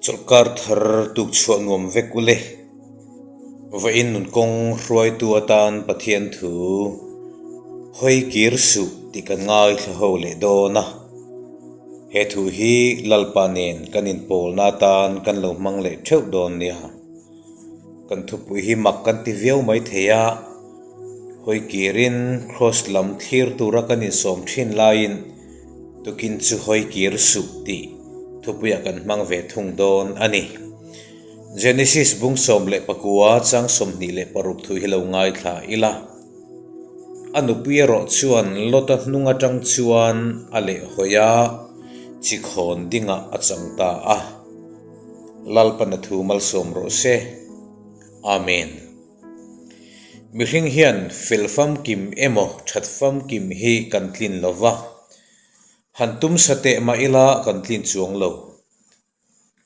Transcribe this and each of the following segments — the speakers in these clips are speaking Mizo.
Chawlhkar thar tuk chhuah nuam vek u le. Vawiin nun kawng hruaitu atan Pathian thu hawi kir suh tih kan ngaithla ho leh dawn a. He thu hi Lalpa nen kan inpawlna atan kan lo hmang leh theuh dawn nia. Kan thupui hi mak kan ti viau mai thei a, hawi kirin Kraws lam thlir tura kan insawm thin laiin tukin chu hawi kir suh tih thupuiah kan hmang ve thung dawn a ni. Genesis bung 19 chang 26 thu hi lo ngaithla ila. A nupui erawh chuan Lota hnung atang chuan a lehhawi a, chikhawn dingah a chang ta a. Lalpan a thu malsawm rawh se. Amen. Mihring hian fel famkim emaw that famkim hi kan tlin lo va, han tum sa teh mah ila kan tlin chuang lo.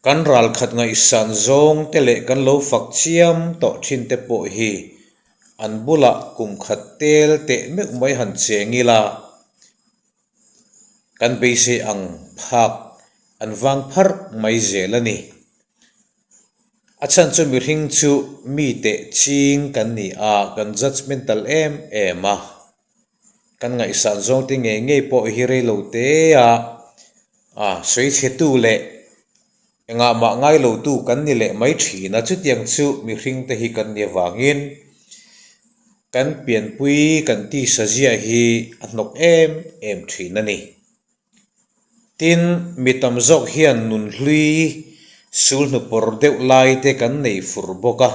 Kan ralkhat ngaihsan zawng te leh kan lo fak chiam tawh thin te pawh hi an bulah kum khat tel teh meuh mai han cheng ila, Kan beisei ang phak an vang pharh mai zel a ni. A chhan chu mihring chu mi teh ching kan ni a, kan judgemental em em a. Kan ngaihsan zawng te ngei ngei pawh hi rei lo te a, a sawi chhetu leh Engah mah ngai lotu kan ni leh mai thin a, chutiang chu mihring te hi kan ni avangin kan pianpui kan tisa ziah hi a hnawk em em thin a ni. Tin, mi tam zawk hian nunhlui sul hnupawr deuh lai te kan nei fur bawk a,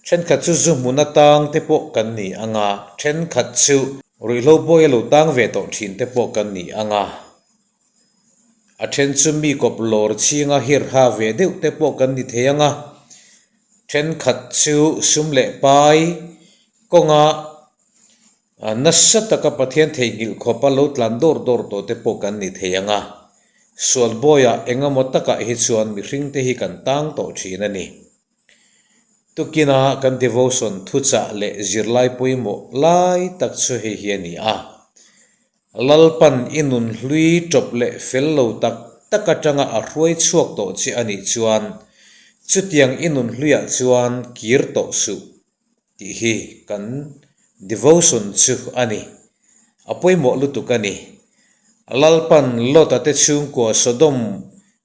thenkhat chu zu hmun atang te pawh kan ni ang a, thenkhat chu ruihhlo bawi a lo tang ve tawh thin te pawh kan ni ang a. A then chu mi kawp lawr chhinga hirha ve deuh te pawh kan ni thei ang a, thenkhat chu sum leh pai kawnga nasa taka Pathian theihnghilh khawpa lo tlan dawr dawr tawh te pawh kan ni thei ang a, sual bawiah eng emaw takah hi chuan mihring te hi kan tang tawh thin a ni. Tukina kan devotion thuchah leh zirlai pawimawh lai tak chu hei hi a ni a. Lalpan i nun hlui tawp leh fel lo tak tak atanga a hruai chhuak tawh che a nih chuan chutiang i nun hluiah chuan kir tawh suh tih hi kan devotion chu a ni. A pawimawh lutuk a ni. Lalpan Lot-a te chhungkua Sodom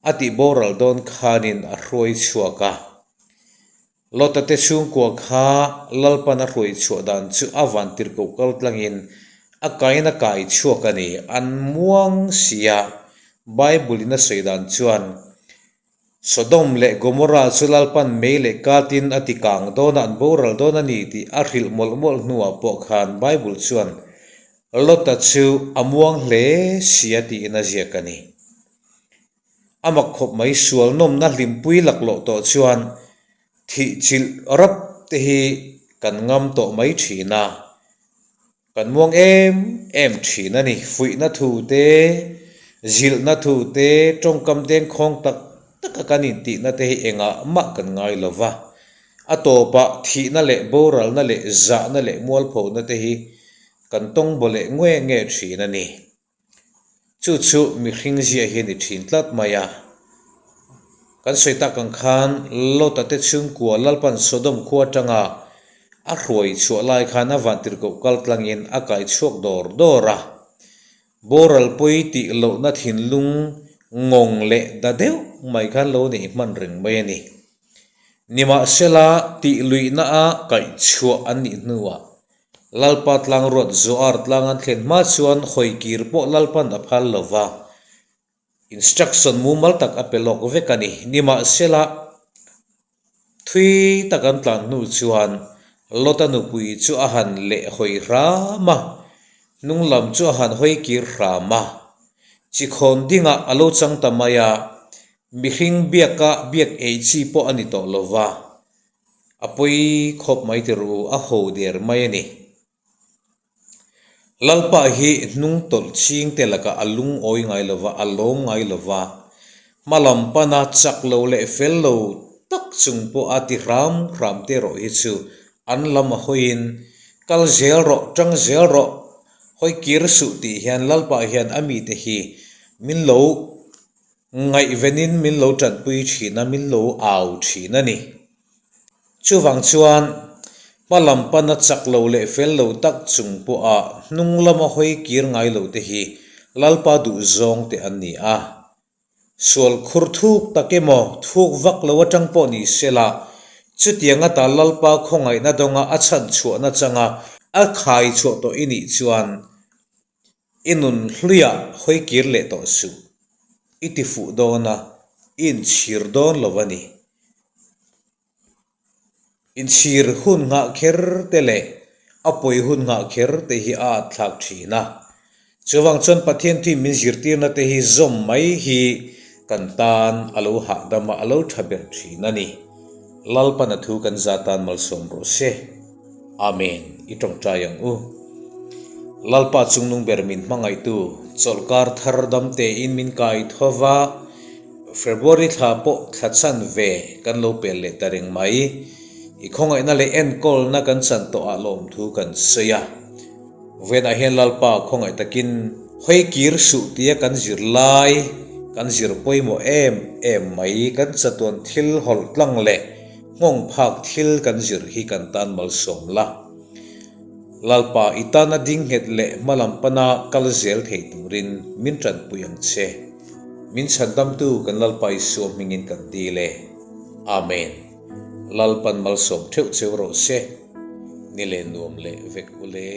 a tih boral dawn khanin a hruai chhuak a. Lota te chhungkua kha Lalpan a hruai chhuah dan chu a van tirhkoh kal tlangin a kain a kai chhuak a ni. An muang sia, Bible in a sawi dan chuan Sodom leh Gomorrah chu Lalpan mei leh katin a ti kang dawn a, an boral dawn a ni tih a hrilh mawlh mawlh hnuah pawh khan Bible chuan Lota chu a muang hle sia tiin a ziak a ni. A mak khawp mai sual nawmna hlimpui laklawh tawh chuan thih chilh rap te hi kan ngam tawh mai thin a, kan muang em em thin a ni. Fuihna thu te, zilhna thu te, tawngkam dengkhawng tak taka kan intihna te hi engah mah kan ngai lo va, a tawpah thihna leh boralna leh zahna leh mualphona te hi kan tawng baw leh nge nge thin a ni. Chu chu mihring ziah hi a ni thin tlat mai a. Kan sawi tak ang khan Lota te chhungkua Lalpan Sodom khua atanga a hruai chhuah lai khan a vantirhkoh kal tlangin a kai chhuak dawr dawr a. Boral pawi tih lohna thinlung ngawng leh da deuh mai khan lo neih hman reng mai a ni. Nimahsela tih luihna a kaih chhuah an nih hnuah Lalpa tlangruat Zoar tlang an thlen hma chuan hawi kir pawh Lalpan a phal lo va, instruction mumal tak a pe lawk vek a ni. Nimahsela, thui tak an tlan hnu chuan Lota nupui chu a han leh hawi hram a, hnung lam chu a han hawi kir hram a. Chikhawn dingah a lo chang ta mai a, mihring biaka biak ei chi pawh a ni tawh lo va. A pawi khawp mai ti ru, a ho der mai a ni. Lalpa hi hnung tawlh ching te lakah a lungawi ngai lo va, a lawm ngai lo va. Hma lam pana chak lo leh fel lo tak chung pawh a ti hram hram te erawh hi chu an lam a hawiin, Kal zel rawh, tang zel rawh, hawi kir suh tih hian Lalpa hian a mite hi min lo. Ngaihvenin min lo tanpui thin a, min lo au thin a ni. Chuvang chuan, hma lam pana chak lo leh fel lo tak chung pawha hnung lama hawi kir ngai lo te hi Lalpa duh zawng te an ni a. Sual khur thuk tak emaw, thuk vak lo atang pawh ni sela, chutiang ata Lalpa khawngaihna dawnga a chhan chhuahna changa a khai chhuah tawh i nih chuan i nun hluiah hawi kir leh tawh suh. I ti fuh dawn a, i inchhir dawn lo a ni. Inchhir hun nghah kher te leh a pawi hun nghah kher te hi a at thlak thin a. Chuvang chuan Pathian thuin min zirtirna te hi zawm mai hi kan tan a lo hahdam a, a lo tha ber thin a ni. Lalpan a thu kan za tan malsawm rawh se. Amen. I tawngtai ang u. Lalpa chungnung ber min hmangaihtu chawlhkar thar dam tein min kai tho va. February thla pawh thla chan ve kan lo pel leh ta reng mai. I khawngaihna leh enkawlna kan chan tawh ah lawmthu kan sawi a. Vawiinah hian Lalpa khawngaih takin hawi kir suh tia kan zir lai kan zir pawimawh em em mai. Kan chatuan thil hawlh tlang leh nghawng phak thil kan zir hi kan tan malsawm la. Lalpa i tana ding nghet leh hmalam pana kal zel thei turin min tanpui ang che. Min chhandamtu kan Lalpa Isua hmingin kan dil e. Amen. Lalpan malsawm theuh cheu rawh se. Ni leh nuam leh vek u le.